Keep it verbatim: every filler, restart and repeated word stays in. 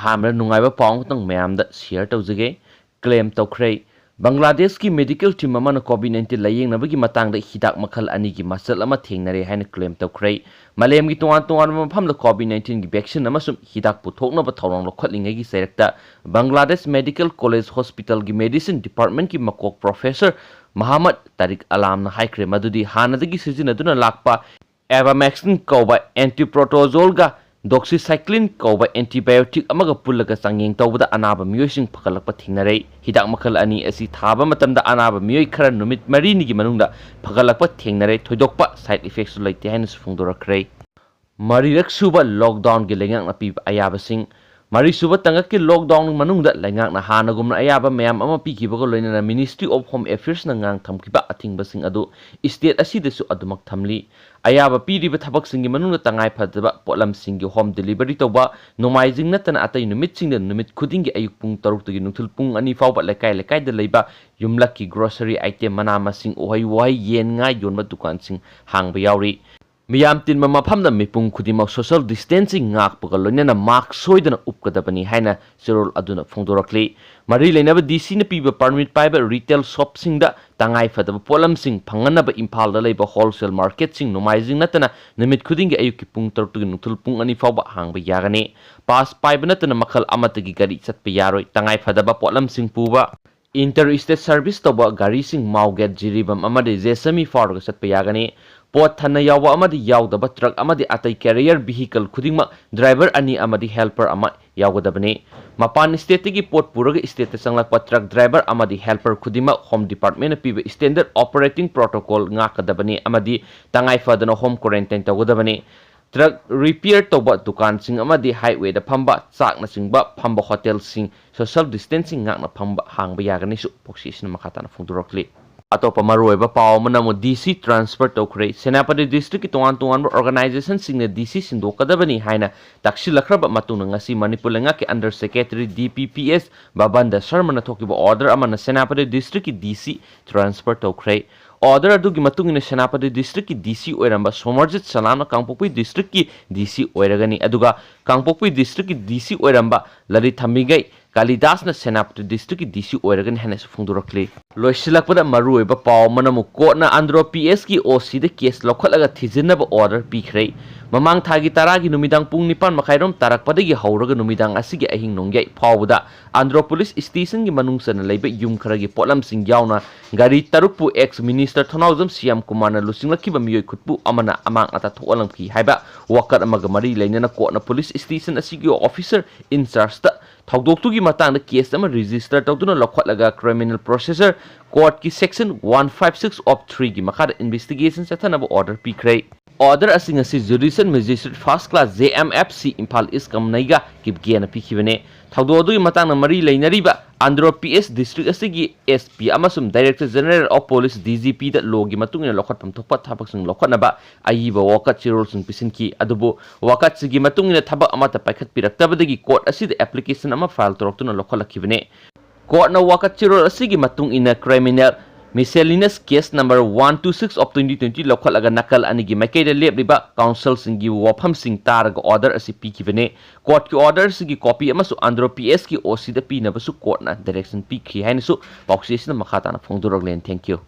ꯑꯍꯥꯟꯕꯗ ꯅꯨꯡꯉꯥꯏꯕ ꯄꯥꯎ ꯑꯃꯈꯛꯇꯪ ꯃꯌꯥꯝꯗ ꯁꯤꯌꯔ ꯇꯧꯖꯒꯦ꯫ ꯀ꯭ꯂꯦꯝ ꯇꯧꯈ꯭ꯔꯦ꯫ ꯕꯪꯒ꯭ꯂꯥꯗꯦꯁꯀꯤ ꯃꯦꯗꯤꯀꯦꯜ ꯇꯤꯝ ꯑꯃꯅ ꯀꯣꯚꯤꯗ ꯅꯥꯏꯟꯇꯤꯟ ꯂꯥꯌꯦꯡꯅꯕꯒꯤ ꯃꯇꯥꯡꯗ ꯍꯤꯗꯥꯛ ꯃꯈꯜ ꯑꯅꯤꯒꯤ ꯃꯆꯜ ꯑꯃ ꯊꯦꯡꯅꯔꯦ ꯍꯥꯏꯅ ꯀ꯭ꯂꯦꯝ ꯇꯧꯈ꯭ꯔꯦ꯫ ꯃꯥꯂꯦꯝꯒꯤ ꯇꯣꯉꯥꯟ ꯇꯣꯉꯥꯟꯕ ꯃꯐꯝꯗ ꯀꯣꯚꯤꯗ ꯅꯥꯏꯟꯇꯤꯟꯒꯤ ꯚꯦꯛꯁꯤꯟ ꯑꯃꯁꯨꯡ ꯍꯤꯗꯥꯛ ꯄꯨꯊꯣꯛꯅꯕ ꯊꯧꯔꯥꯡ ꯂꯧꯈꯠꯂꯤꯉꯩꯒꯤ ꯆꯩꯔꯛꯇ ꯕꯪꯒ꯭ꯂꯥꯗꯦꯁ ꯃꯦꯗꯤꯀꯦꯜ ꯀꯣꯂꯦꯖ ꯍꯣꯁꯄꯤꯇꯥꯜꯒꯤ ꯃꯦꯗꯤꯁꯤꯟ ꯗꯤꯄꯥꯔꯠꯃꯦꯟꯠꯀꯤ ꯃꯀꯣꯛ ꯄ꯭ꯔꯣꯐꯦꯁꯔ ꯃꯍꯥꯃꯗ ꯇꯥꯔꯤꯛ ꯑꯂꯥꯝꯅ ꯍꯥꯏꯈ꯭ꯔꯦ ꯃꯗꯨꯗꯤ ꯍꯥꯟꯅꯗꯒꯤ ꯁꯤꯖꯤꯟꯅꯗꯨꯅ ꯂꯥꯛꯄ ꯑꯦꯕꯥꯃꯦꯛꯁꯤꯟ ꯀꯧꯕ ꯑꯦꯟꯇꯤꯄ꯭ꯔꯣꯇꯣꯖꯣꯜꯒ ꯗꯣꯛꯁꯤꯁꯥꯏꯀ꯭ꯂꯤꯟ ꯀꯧꯕ ꯑꯦꯟꯇꯤꯕꯥꯏꯑꯣꯇꯤꯛ ꯑꯃꯒ ꯄꯨꯜꯂꯒ ꯆꯥꯡꯌꯦꯡ ꯇꯧꯕꯗ ꯑꯅꯥꯕ ꯃꯤꯑꯣꯏꯁꯤꯡ ꯐꯒꯠꯂꯛꯄ ꯊꯦꯡꯅꯔꯦ꯫ ꯍꯤꯗꯥꯛ ꯃꯈꯜ ꯑꯅꯤ ꯑꯁꯤ ꯊꯥꯕ ꯃꯇꯝꯗ ꯑꯅꯥꯕ ꯃꯤꯑꯣꯏ ꯈꯔ ꯅꯨꯃꯤꯠ ꯃꯔꯤꯅꯤꯒꯤ ꯃꯅꯨꯡꯗ ꯐꯒꯠꯂꯛꯄ ꯊꯦꯡꯅꯔꯦ꯫ ꯊꯣꯏꯗꯣꯛꯄ ꯁꯥꯏꯗ ꯏꯐꯦꯛꯁꯨ ꯂꯩꯇꯦ ꯍꯥꯏꯅꯁꯨ ꯐꯣꯡꯗꯣꯔꯛꯈ꯭ꯔꯦ꯫ ꯃꯔꯤꯔꯛ ꯁꯨꯕ ꯂꯣꯛꯗꯥꯎꯟꯒꯤ ꯂꯩꯉꯥꯛꯅ ꯄꯤꯕ ꯑꯌꯥꯕꯁꯤꯡ꯫ ꯃꯔꯤꯁꯨꯕ ꯇꯥꯡꯀꯛꯀꯤ ꯂꯣꯛꯗꯥꯎꯟ ꯃꯅꯨꯡꯗ ꯂꯩꯉꯥꯛꯅ ꯍꯥꯟꯅꯒꯨꯝꯅ ꯑꯌꯥꯕ ꯃꯌꯥꯝ ꯑꯃ ꯄꯤꯈꯤꯕꯒ ꯂꯣꯏꯅꯅ ꯃꯤꯅꯤꯁꯇ꯭ꯔꯤ ꯑꯣꯐ ꯍꯣꯝ ꯑꯦꯐꯤꯌꯔꯁꯅ ꯉꯥꯡ ꯊꯝꯈꯤꯕ ꯑꯊꯤꯡꯕꯁꯤꯡ ꯑꯗꯨ ꯏꯁꯇꯦꯠ ꯑꯁꯤꯗꯁꯨ ꯑꯗꯨꯃꯛ ꯊꯝꯂꯤ꯫ ꯑꯌꯥꯕ ꯄꯤꯔꯤꯕ ꯊꯕꯛꯁꯤꯡꯒꯤ ꯃꯅꯨꯡꯗ ꯇꯉꯥꯏ ꯐꯗꯕ ꯄꯣꯠꯂꯝꯁꯤꯡꯒꯤ ꯍꯣꯝ ꯗꯦꯂꯤꯚꯔꯤ ꯇꯧꯕ, ꯅꯣꯡꯃꯥꯏꯖꯤꯡ ꯅꯠꯇꯅ ꯑꯇꯩ ꯅꯨꯃꯤꯠꯁꯤꯡꯗ ꯅꯨꯃꯤꯠ ꯈꯨꯗꯤꯡꯒꯤ ꯑꯌꯨꯛ ꯄꯨꯡ ꯇꯔꯨꯛꯇꯒꯤ ꯅꯨꯡꯊꯤꯜ ꯄꯨꯡ ꯑꯅꯤ ꯐꯥꯎꯕ ꯂꯩꯀꯥꯏ ꯂꯩꯀꯥꯏꯗ ꯂꯩꯕ ꯌꯨꯝꯂꯛꯀꯤ ꯒ꯭ꯔꯣꯁꯔꯤ ꯑꯥꯏꯇꯦꯝ, ꯃꯅꯥ ꯃꯁꯤꯡ, ꯎꯍꯩ ꯋꯥꯍꯩ, ꯌꯦꯟ ꯉꯥ ꯌꯣꯟꯕ ꯗꯨꯀꯥꯟꯁꯤꯡ ꯍꯥꯡꯕ ꯌꯥꯎꯔꯤ꯫ ꯃꯤꯌꯥꯝ ꯇꯤꯟꯕ ꯃꯐꯝꯗ ꯃꯤꯄꯨꯝ ꯈꯨꯗꯤꯡꯃꯛ ꯁꯣꯁꯤꯌꯦꯜ ꯗꯤꯁꯇꯦꯟꯁꯤꯡ ꯉꯥꯛꯄꯒ ꯂꯣꯏꯅꯅ ꯃꯥꯛꯁ ꯁꯣꯏꯗꯅ ꯎꯞꯀꯗꯕꯅꯤ ꯍꯥꯏꯅ ꯆꯦꯔꯣꯜ ꯑꯗꯨꯅ ꯐꯣꯡꯗꯣꯔꯛꯂꯤ꯫ ꯃꯔꯤ ꯂꯩꯅꯕ ꯗꯤ ꯁꯤꯅ ꯄꯤꯕ ꯄꯔꯃꯤꯠ ꯄꯥꯏꯕ ꯔꯤꯇꯦꯜ ꯁꯣꯞꯁꯤꯡꯗ ꯇꯉꯥꯏ ꯐꯗꯕ ꯄꯣꯠꯂꯝꯁꯤꯡ ꯐꯪꯍꯟꯅꯕ ꯏꯝꯐꯥꯜꯗ ꯂꯩꯕ ꯍꯣꯜꯁꯦꯜ ꯃꯥꯔꯀꯦꯠꯁꯤꯡ ꯅꯣꯡꯃꯥꯏꯖꯤꯡ ꯅꯠꯇꯅ ꯅꯨꯃꯤꯠ ꯈꯨꯗꯤꯡꯒꯤ ꯑꯌꯨꯛꯀꯤ ꯄꯨꯡ ꯇꯔꯨꯛꯇꯒꯤ ꯅꯨꯡꯊꯤꯜ ꯄꯨꯡ ꯑꯅꯤ ꯐꯥꯎꯕ ꯍꯥꯡꯕ ꯌꯥꯒꯅꯤ꯫ ꯄꯥꯁ ꯄꯥꯏꯕ ꯅꯠꯇꯅ ꯃꯈꯜ ꯑꯃꯠꯇꯒꯤ ꯒꯥꯔꯤ ꯆꯠꯄ ꯌꯥꯔꯣꯏ꯫ ꯇꯉꯥꯏ ꯐꯗꯕ ꯄꯣꯠꯂꯝꯁꯤꯡ ꯄꯨꯕ, ꯏꯟꯇꯔ ꯏꯁꯇꯦꯠ ꯁꯔꯚꯤꯁ ꯇꯧꯕ ꯒꯥꯔꯤꯁꯤꯡ ꯃꯥꯎꯒꯦꯠ, ꯖꯤꯔꯤꯕꯥꯝ ꯑꯃꯗꯤ ꯖꯦꯁꯃꯤ ꯐꯥꯎꯔꯒ ꯆꯠꯄ ꯌꯥꯒꯅꯤ꯫ ꯄꯣꯠ ꯊꯟꯅ ꯌꯥꯎꯕ ꯑꯃꯗꯤ ꯌꯥꯎꯗꯕ ꯇ꯭ꯔꯛ ꯑꯃꯗꯤ ꯑꯇꯩ ꯀꯦꯔꯤꯌꯔ ꯚꯤꯍꯤꯀꯜ ꯈꯨꯗꯤꯡꯃꯛ ꯗ꯭ꯔꯥꯏꯚꯔ ꯑꯅꯤ ꯑꯃꯗꯤ ꯍꯦꯜꯄꯔ ꯑꯃ ꯌꯥꯎꯒꯗꯕꯅꯤ꯫ ꯃꯄꯥꯟ ꯏꯁꯇꯦꯠꯇꯒꯤ ꯄꯣꯠ ꯄꯨꯔꯒ ꯏꯁꯇꯦꯠꯇ ꯆꯪꯂꯛꯄ ꯇ꯭ꯔꯛ ꯗ꯭ꯔꯥꯏꯚꯔ ꯑꯃꯗꯤ ꯍꯦꯜꯄꯔ ꯈꯨꯗꯤꯡꯃꯛ ꯍꯣꯝ ꯗꯤꯄꯥꯔꯠꯃꯦꯟꯅ ꯄꯤꯕ ꯁ꯭ꯇꯦꯟꯗꯔꯗ ꯑꯣꯄꯔꯦꯇꯤꯡ ꯄ꯭ꯔꯣꯇꯣꯀꯣꯜ ꯉꯥꯛꯀꯗꯕꯅꯤ ꯑꯃꯗꯤ ꯇꯉꯥꯏ ꯐꯗꯅ ꯍꯣꯝ ꯀ꯭ꯋꯥꯔꯦꯟꯇꯥꯏꯟ ꯇꯧꯒꯗꯕꯅꯤ꯫ ꯇ꯭ꯔꯛ ꯔꯤꯄꯤꯌꯔ ꯇꯧꯕ ꯗꯨꯀꯥꯟꯁꯤꯡ ꯑꯃꯗꯤ ꯍꯥꯏꯋꯦꯗ ꯐꯝꯕ ꯆꯥꯛꯅꯆꯤꯡꯕ ꯐꯝꯕ ꯍꯣꯇꯦꯜꯁꯤꯡ ꯁꯣꯁꯤꯌꯦꯜ ꯗꯤꯁꯇꯦꯟꯁꯤꯡ ꯉꯥꯛꯅ ꯐꯝꯕ ꯍꯥꯡꯕ ꯌꯥꯒꯅꯤꯁꯨ ꯄꯥꯎꯆꯦ ꯑꯁꯤꯅ ꯃꯈꯥ ꯇꯥꯅ ꯐꯣꯡꯗꯣꯔꯛꯂꯤ꯫ ꯑꯇꯣꯞꯄ ꯃꯔꯨꯑꯣꯏꯕ ꯄꯥꯎ ꯑꯃꯅ ꯑꯃꯨꯛ ꯗꯤ ꯁꯤ ꯇ꯭ꯔꯥꯟꯁꯐꯔ ꯇꯧꯈ꯭ꯔꯦ꯫ ꯁꯦꯅꯥꯄꯇꯤ ꯗꯤꯁꯇ꯭ꯔꯤꯛꯀꯤ ꯇꯣꯉꯥꯟ ꯇꯣꯉꯥꯟꯕ ꯑꯣꯔꯒꯅꯥꯏꯖꯦꯁꯟꯁꯤꯡꯅ ꯗꯤ ꯁꯤ ꯁꯤꯟꯗꯣꯛꯀꯗꯕꯅꯤ ꯍꯥꯏꯅ ꯇꯛꯁꯤꯜꯂꯛꯈ꯭ꯔꯕ ꯃꯇꯨꯡꯗ ꯉꯁꯤ ꯃꯅꯤꯄꯨꯔ ꯂꯩꯉꯥꯛꯀꯤ ꯑꯟꯗꯔ ꯁꯦꯀ꯭ꯔꯦꯇꯔꯤ ꯗꯤ ꯄꯤ ꯄꯤ ꯑꯦꯁ ꯕꯕꯟꯗ ꯁꯔꯃꯅ ꯊꯣꯛꯈꯤꯕ ꯑꯣꯔꯗꯔ ꯑꯃꯅ ꯁꯦꯅꯥꯄꯇꯤ ꯗꯤꯁꯇ꯭ꯔꯤꯛꯀꯤ ꯗꯤ ꯁꯤ ꯇ꯭ꯔꯥꯟꯁꯐꯔ ꯇꯧꯈ꯭ꯔꯦ꯫ Order ꯑꯗꯨꯒꯤ ꯃꯇꯨꯡ ꯏꯟꯅ ꯁꯦꯅꯥꯄꯇꯤ district ꯀꯤ D C ꯑꯣꯏꯔꯝꯕ ꯁꯣꯃꯔꯖꯤꯠ ꯁꯂꯥꯝꯅ ꯀꯥꯡꯄꯣꯛꯄꯤ district ꯀꯤ D C ꯑꯣꯏꯔꯒꯅꯤ, ꯑꯗꯨꯒ ꯀꯥꯡꯄꯣꯛꯄꯤ district ꯀꯤ D C ꯑꯣꯏꯔꯝꯕ ꯂꯂꯤꯠ ꯊꯝꯕꯤꯒꯩ ꯀꯥꯂꯤꯗꯥꯁꯅ ꯁꯦꯅꯥꯄꯇꯤ district ꯀꯤ D C ꯑꯣꯏꯔꯒꯅꯤ ꯍꯥꯏꯅꯁꯨ ꯐꯣꯡꯗꯣꯔꯛꯂꯤ꯫ ꯂꯣꯏꯁꯤꯜꯂꯛꯄꯗ ꯃꯔꯨꯑꯣꯏꯕ ꯄꯥꯎ ꯑꯃꯅ ꯑꯃꯨꯛ, ꯀꯣꯔꯠꯅ ꯑꯟꯗ꯭ꯔꯣ P S ꯀꯤ O C ꯗ case ꯂꯧꯈꯠꯂꯒ ꯊꯤꯖꯤꯟꯅꯕ order ꯄꯤꯈ꯭ꯔꯦ꯫ ꯃꯃꯥꯡ ꯊꯥꯒꯤ ꯇꯔꯥꯒꯤ ꯅꯨꯃꯤꯗꯥꯡ ꯄꯨꯡ ꯅꯤꯄꯥꯟ ꯃꯈꯥꯏꯔꯣꯝ ꯇꯥꯔꯛꯄꯗꯒꯤ ꯍꯧꯔꯒ ꯅꯨꯃꯤꯗꯥꯡ ꯑꯁꯤꯒꯤ ꯑꯍꯤꯡ ꯅꯣꯡꯌꯥꯏ ꯐꯥꯎꯕꯗ ꯑꯟꯗ꯭ꯔꯣ police station ꯒꯤ ꯃꯅꯨꯡ ꯆꯟꯅ ꯂꯩꯕ ꯌꯨꯝ ꯈꯔꯒꯤ ꯄꯣꯠꯂꯝꯁꯤꯡ ꯌꯥꯎꯅ ꯒꯥꯔꯤ ꯇꯔꯨꯛꯄꯨ ex minister ꯊꯧꯅꯥꯎꯖꯝ ꯁ꯭ꯌꯥꯝ ꯀꯨꯃꯥꯔꯅ ꯂꯨꯆꯤꯡꯂꯛꯈꯤꯕ ꯃꯤꯑꯣꯏ ꯈꯨꯠꯄꯨ ꯑꯃꯅ ꯑꯃꯥꯡ ꯑꯇꯥ ꯊꯣꯛꯍꯜꯂꯝꯈꯤ ꯍꯥꯏꯕ ꯋꯥꯀꯠ ꯑꯃꯒ ꯃꯔꯤ ꯂꯩꯅꯅ ꯀꯣꯔꯠꯅ police station ꯑꯁꯤꯒꯤ officer in charge ꯇ ꯊꯧꯗꯣꯛꯇꯨꯒꯤ ꯃꯇꯥꯡꯗ case ꯑꯃ register ꯇꯧꯗꯨꯅ ꯂꯧꯈꯠꯂꯒ criminal procedure court ꯀꯤ section one five six of three ꯒꯤ ꯃꯈꯥꯗ investigation ꯆꯠꯊꯅꯕ order ꯄꯤꯈ꯭ꯔꯦ꯫ Order ꯑꯁꯤ ꯉꯁꯤ Judicial Magistrate First Class J M F C Imphal ꯏꯁ ꯀꯝꯅꯩꯒ ꯀꯤꯞꯒꯦꯅ ꯄꯤꯈꯤꯕꯅꯤ꯫ ꯊꯧꯗꯣꯛ ꯑꯗꯨꯒꯤ ꯃꯇꯥꯡꯗ ꯃꯔꯤ ꯂꯩꯅꯔꯤꯕ ꯑꯟꯗ꯭ꯔꯣ P S district ꯑꯁꯤꯒꯤ S P ꯑꯃꯁꯨꯡ Director General of Police D G P the law ꯒꯤ ꯃꯇꯨꯡ ꯏꯟꯅ ꯂꯧꯈꯠꯐꯝ ꯊꯣꯛꯄ ꯊꯕꯛꯁꯤꯡ ꯂꯧꯈꯠꯅꯕ ꯑꯏꯕ ꯋꯥꯀꯠ ꯆꯦꯔꯣꯜꯁꯤꯡ ꯄꯤꯁꯤꯟꯈꯤ꯫ ꯑꯗꯨꯕꯨ ꯋꯥꯀꯠꯁꯤꯒꯤ ꯃꯇꯨꯡ ꯏꯟꯅ ꯊꯕꯛ ꯑꯃꯠꯇ ꯄꯥꯏꯈꯠꯄꯤꯔꯛꯇꯕꯗꯒꯤ court ꯑꯁꯤꯗ application ꯑꯃ file ꯇꯧꯔꯛꯇꯨꯅ ꯂꯧꯈꯠꯂꯛꯈꯤꯕꯅꯤ꯫ Court ꯅ ꯋꯥꯀꯠ ꯆꯦꯔꯣꯜ ꯑꯁꯤꯒꯤ ꯃꯇꯨꯡ ꯏꯟꯅ criminal miscellaneous case number one two six of twenty twenty ꯂꯧꯈꯠꯂꯒ ꯅꯥꯀꯜ ꯑꯅꯤꯒꯤ ꯃꯥꯏꯀꯩꯗ ꯂꯦꯞꯂꯤꯕ counsel ꯁꯤꯡꯒꯤ ꯋꯥꯐꯝꯁꯤꯡ ꯇꯥꯔꯒ order ꯑꯁꯤ ꯄꯤꯈꯤꯕꯅꯤ꯫ Court ꯀꯤ order ꯑꯁꯤꯒꯤ copy ꯑꯃꯁꯨ ꯑꯟꯗ꯭ꯔꯣ P S ꯀꯤ O C ꯗ ꯄꯤꯅꯕꯁꯨ court ꯅ direction ꯄꯤꯈꯤ ꯍꯥꯏꯅꯁꯨ ꯄꯥꯎꯆꯦ ꯑꯁꯤꯅ ꯃꯈꯥ ꯇꯥꯅ ꯐꯣꯡꯗꯣꯔꯛꯂꯦ꯫ Thank you꯫